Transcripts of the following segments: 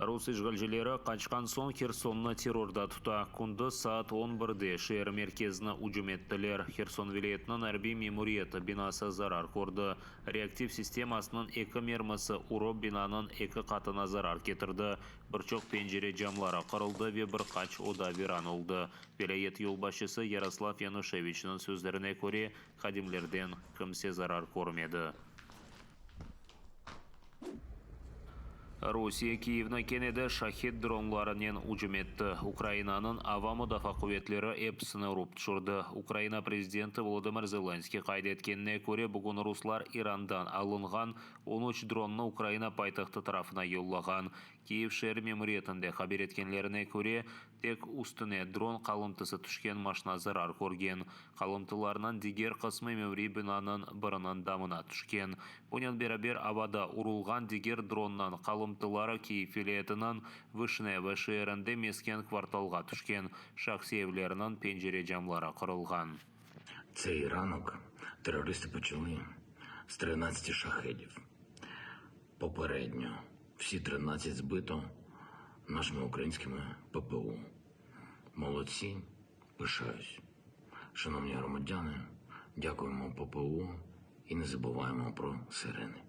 Rus işğalcileri qaçqan soñ Hersonnı terrorda tuta. Kündüz saat on birde şeer merkezine ücüm ettiler. Herson vilâyetiniñ arbiy memuriyeti binası zarar kördi. Reaktiv sistemasınıñ eki mermisi urıp, binanıñ eki qatına zarar ketirdi. Bir çoq pencere camları qırıldı ve bir qaç oda viran oldı. Vilâyet yolbaşçısı Yaroslav Yanuşeviçniñ sözlerine köre, hadimlerden kimse zarar körmedi. Rusiye Kyivni kene de Şahed dronlarınen ücüm etti. Ukrayinanıñ ava mudafaa quvetleri episini urıp tüşürdi. Ukrayina prezidenti Volodımır Zelenskıy qayd etkenine köre, bugün ruslar İrandan alınğan on üç dronnı Ukrayina paytahtı tarafına yollağan. Kyiv şeer memuriyetinde haber etkenlerine köre, tek üstüne dron qalımtısı tüşken maşna zarar körgen. Qalımtılarnıñ diger qısmı memuriy binanıñ biriniñ damına tüşken. Bunen beraber, avada urulğan diger dronnıñ qalımtıları Kyiv vilâyetiniñ Vışneve şeerinde mesken kvartalğa tüşken, şahsiy evlerniñ pencere camları qırılğan. Цей ранок терористи почали з 13 шахедів. Попередньо всі 13 збито нашими українськими ППО. Молодці, пишаюсь. Шановні громадяни, дякуємо ППО і не забуваємо про сирени.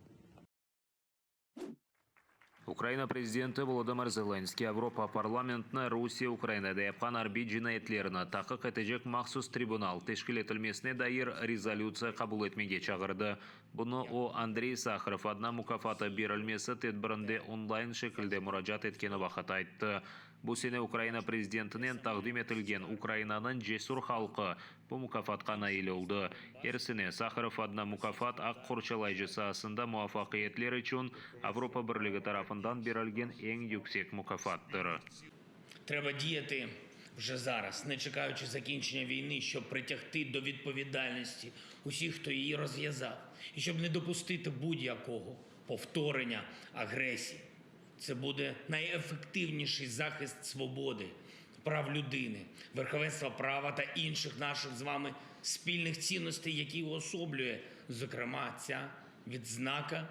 Ukraina prezidenti Volodımır Zelenskıy Avropa parlamentini Rusiye Ukrainada yapqan arbiy cinayetlerini taqiq etecek mahsus tribunal teşkil etilmesine dair rezolütsiya qabul etmege çağırdı. Bunı o, Andrey Saharov adına mukâfatı berilmesi tedbirinde online şekilde muracaat etkeni vaqıt ayttı. Bu sene Ukraina prezidentinen taqdim etilgen Ukrainanıñ cesür halqı bu mukâfatqa nail oldı. Er sene Saharov adına mukâfat aq qorçalayıcı saasında muvafaqiyetler içün Avropa Birligi tarafından berilgen eñ yüksek mukâfattır. Треба діяти вже зараз, не чекаючи закінчення війни, щоб притягти до відповідальності усіх, хто її розв'язав, і щоб не допустити будь-якого повторення агресії. Це буде найефективніший захист свободи, прав людини, верховенства права та інших наших з вами спільних цінностей, які уособлює, зокрема, ця відзнака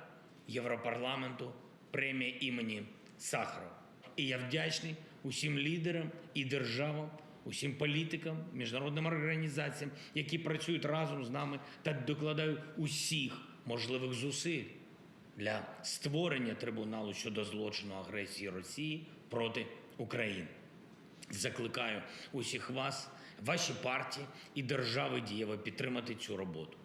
Європарламенту премія імені Сахарова. І я вдячний усім лідерам і державам, усім політикам, міжнародним організаціям, які працюють разом з нами та докладають усіх можливих зусиль для створення трибуналу щодо злочину агресії Росії проти України. Закликаю усіх вас, ваші партії і держави дієво підтримати цю роботу.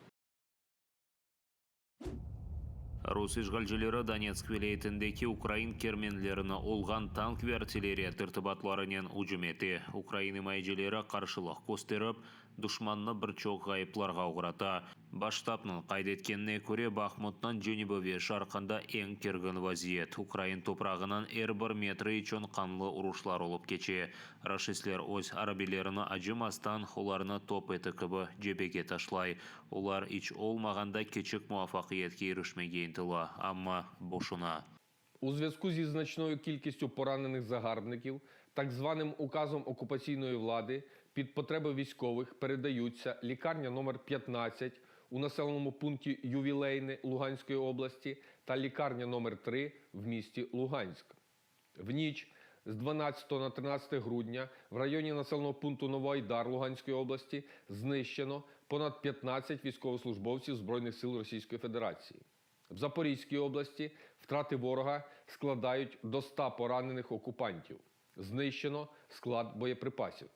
Rus işğalcileri Donetsk vilâyetindeki ukrain kermenlerine olğan tank ve artilleriya tertibatlarınen ücüm ete. Ukrain imayecileri qarşılıq kösterip, duşmannı bir çoq ğayıplarğa oğrata. Baş ştabnıñ qayd etkenine köre, Bahmutnıñ cenübi ve şarqında eñ kergin vaziyet. Ukrain toprağınıñ er bir metri içün qanlı uruşlar olıp keçe. Raşistler öz arbiylerini acımastan, olarnı top eti kibi cebege taşlay. Olar iç olmağanda kiçik muvafaqiyetke irişmege ıntıla, amma boşuna. У зв'язку зі значною кількістю поранених загарбників, так званим указом окупаційної влади під потреби військових передаються лікарня номер 15 у населеному пункті Ювілейне Луганської області та лікарня номер 3 в місті Луганськ. В ніч з 12 на 13 грудня в районі населеного пункту Новоайдар Луганської області знищено понад 15 військовослужбовців Збройних сил Російської Федерації. В Запорізькій області втрати ворога складають до 100 поранених окупантів. Знищено склад боєприпасів.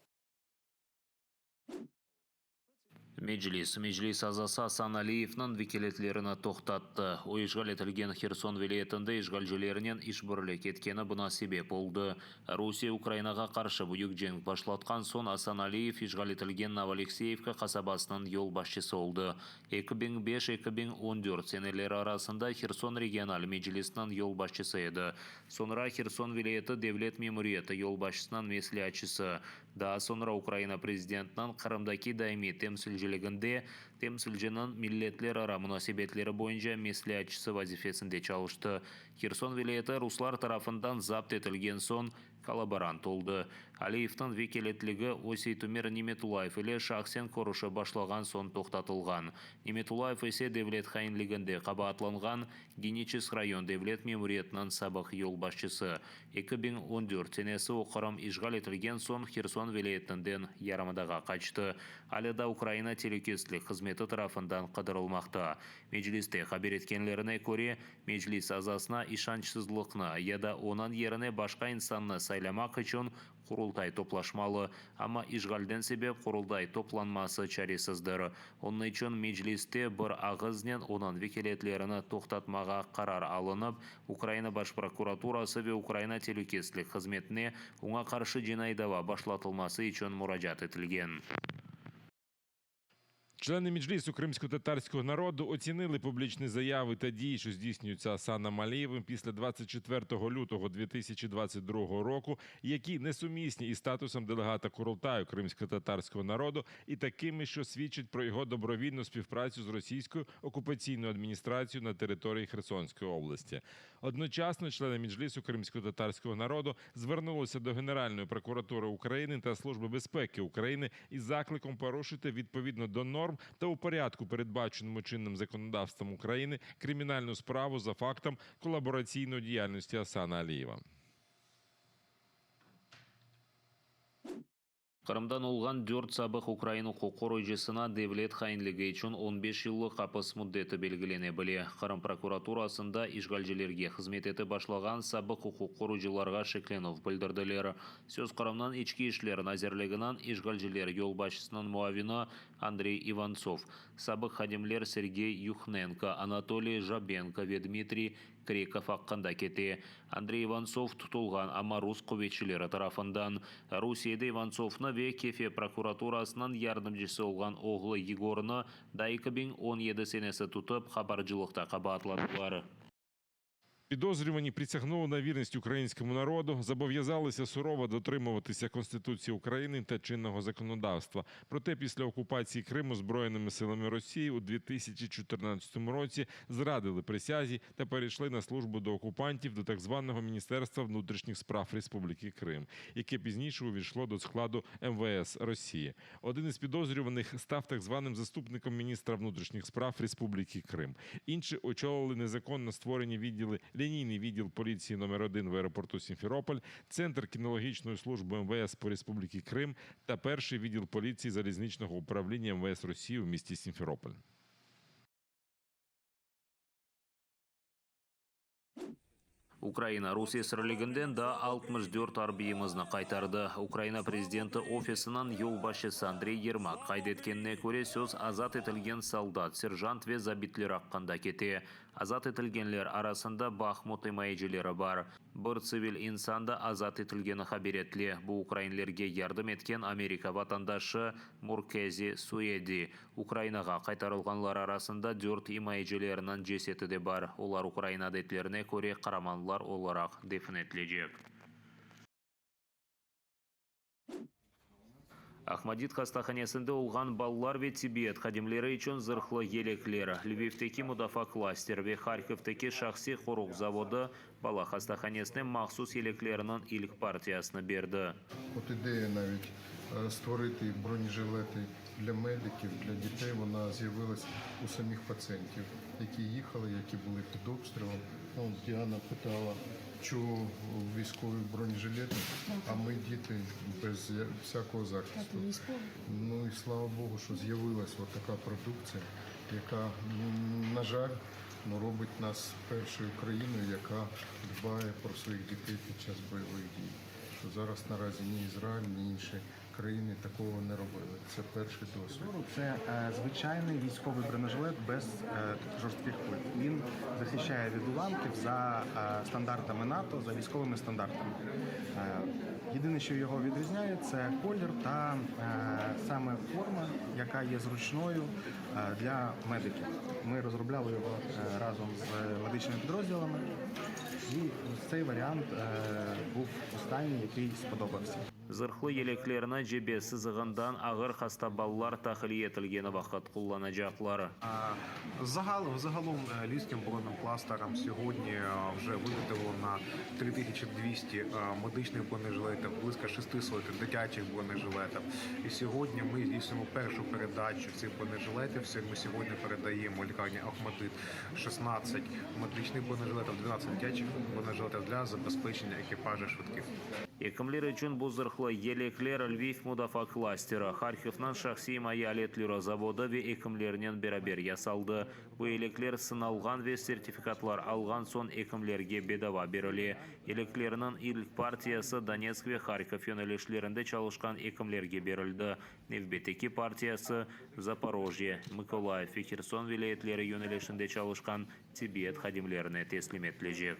Meclis, Meclis azası Asan Aliyevniñ vekâletlerini toqtattı. O, işğal etilgen Herson vilâyetinde işğalcilernen işbirlik etkeni buña sebep oldı. Rusiye Ukrainağa qarşı büyük cenk başlatqan soñ Asan Aliyev işğal etilgen Novoalekseyevka qasabasınıñ yolbaşçısı oldı. 2005, 2014 seneleri arasında Herson regional meclisiniñ yolbaşçısı edi. Soñra Herson vilâyeti devlet memuriyeti yolbaşçısınıñ mesleatçısı. Daa soñra Ukraina prezidentiniñ Qırımdaki daimiy temsilciliginde temsilciniñ milletlerara munasebetleri boyunca mesleatçısı vazifesinde çalıştı. Herson vilâyeti ruslar tarafından zapt etilgen soñ. Kollaborant oldı. Aliyevniñ vekâletligi o Seytumer Nimetullayev ile şahsen körüşip başlağan soñ toqtatılğan. Nimetullayev ise devlet hainliginde qabaatlanğan Geniçesk rayon devlet memuriyetiniñ sabıq yolbaşçısı. 2014 senesi o Qırım işğal etilgen soñ Herson vilâyetinden yarımadağa qaçtı. Alâ da Ukraina telükesizlik hızmeti tarafından qıdırılmaqta. Mecliste haber etkenlerine köre, Meclis azasına işançsızlıqnı ya da onıñ yerine başqa insannı saylamaq içün Qurultay toplaşmalı, amma işğalden sebep Qurultay toplanması çaresizdir. Onıñ içün Mecliste bir ağıznen onıñ vekâletlerini toqtatmağa qarar alınıp, Ukraina Baş prokuraturası ve Ukraina telükesizlik hızmetine oña qarşı cinaiy dava başlatılması içün muracaat etilgen. Члени Меджлісу кримсько-татарського народу оцінили публічні заяви та дії, що здійснюються Асаном Алієвим після 24 лютого 2022 року, які несумісні із статусом делегата Курултаю кримсько-татарського народу і такими, що свідчать про його добровільну співпрацю з російською окупаційною адміністрацією на території Херсонської області. Одночасно члени Меджлісу кримсько-татарського народу звернулися до Генеральної прокуратури України та Служби безпеки України із закликом порушити відповідно до норм та у порядку, передбаченому чинним законодавством України, кримінальну справу за фактом колабораційної діяльності Асана Алієва. Qırımdan olğan dört sabıq ukrain uquq qoruyıcısına devlet hainligi içün on beş yıllıq apis müddeti belgilene bile. Qırım prokuraturasında işğalcilerge hızmet etip başlağan sabıq uquq qoruyıcılarğa şeklenüv bildirdiler. Söz Qırımnıñ İçki işler nazirliginiñ işğalciler yolbaşçısınıñ muavini Andrey İvantsov, sabıq hadimler Sergey Yuhnenko, Anatoliy Jabenko ve Dmitriy Krekov aqqında kete. Andrey İvantsov tutulğan, amma rus quvetçileri tarafından. Rusiyede İvantsovnı ve Kefe prokuraturasınıñ yardımcısı olğan oğlu Yegornı da 2017 senesi tutıp, qabarcılıqta qabaatladılar. Підозрювані присягнули на вірність українському народу, зобов'язалися сурово дотримуватися Конституції України та чинного законодавства. Проте після окупації Криму Збройними силами Росії у 2014 році зрадили присязі та перейшли на службу до окупантів до так званого Міністерства внутрішніх справ Республіки Крим, яке пізніше увійшло до складу МВС Росії. Один із підозрюваних став так званим заступником міністра внутрішніх справ Республіки Крим. Інші очолили незаконно створені відділи лінійний відділ поліції номер 1 в аеропорту Сімферополь, Центр кінологічної служби МВС по Республіці Крим та перший відділ поліції залізничного управління МВС Росії у місті Сімферополь. Ukraina rus esirliginden daa 64 arbiyimizni qaytardı. Ukraina prezidenti ofisiniñ yolbaşçısı Andrey Yermak qayd etkenine köre, söz azat etilgen soldat, serjant ve zabitler aqqında kete. Azat etilgenler arasında Bahmut imayecileri bar. Bir tsivil insan da azat etilgeni haber etile. Bu ukrainlerge yardım etken Amerika vatandaşı Murkezi Suedi. Ukrainağa qaytarılğanlar arasında dört imayecileriniñ ceseti de bar. Olar ukrain adetlerine köre qaramanlar olaraq defin etilecek. Ahmadit hastahanesinde olğan balalar ve tibbiyet hadimleri içün zırhlı yelekler, Lvivdeki mudafaa klaster ve Harkovdaki şahsiy qoruq zavodı bala hastahanesine mahsus yeleklerniñ ilk partiyasını berdi. От ідея навіть е, створити бронежилети для медиків, для дітей, вона з'явилась у самих пацієнтів, які їхали, які були під обстрілом. Ну, Діана питала, чого військові бронежилети, а ми діти без всякого захисту. Ну і слава Богу, що з'явилась от така продукція, яка, м, на жаль, ну, робить нас першою країною, яка дбає про своїх дітей під час бойових дій. Що зараз наразі ні Ізраїль, ні інші країни такого не робили. Це перший досвід. Зору це е, звичайний військовий бронежилет без е, жорстких плит. Він захищає від уламків за е, стандартами НАТО, за військовими стандартами. Е, Єдине, що його відрізняє, це колір та е, саме форма, яка є зручною е, для медиків. Ми розробляли його е, разом з медичними підрозділами, і цей варіант е, був останній, який сподобався. Zırhlı yeleklerni cebe sızığından ağır hasta balalar tahliye etilgeni vaqıt qullanacaqlar. Загал, загалом е, Львівським оборонним кластером сьогодні е, вже виготовлено 3200 е, медичних бронежилетів, близько 600 дитячих бронежилетів. І сьогодні ми здійснюємо першу передачу цих бронежилетів. Ми сьогодні передаємо лікарні Охматдит 16 медичних бронежилетів, 12 дитячих бронежилетів для забезпечення екіпажу швидких. Ekimler içün bu zırhlı yelekler Lviv mudafaa klasteri, Harkivniñ şahsiy imaye aletleri zavodı ve ekimlernen beraber yasaldı. Bu yelekler sınalğan ve sertifikatlar alğan soñ ekimlerge bedava berile. Yeleklerniñ ilk partiyası Donetsk ve Harkov yönelişlerinde çalışqan ekimlerge berildi. Nevbetteki partiyası Zaporojye, Mıkolayıv ve Herson vilâyetleri yönelişinde çalışqan tibbiyet hadimlerine teslim etilecek.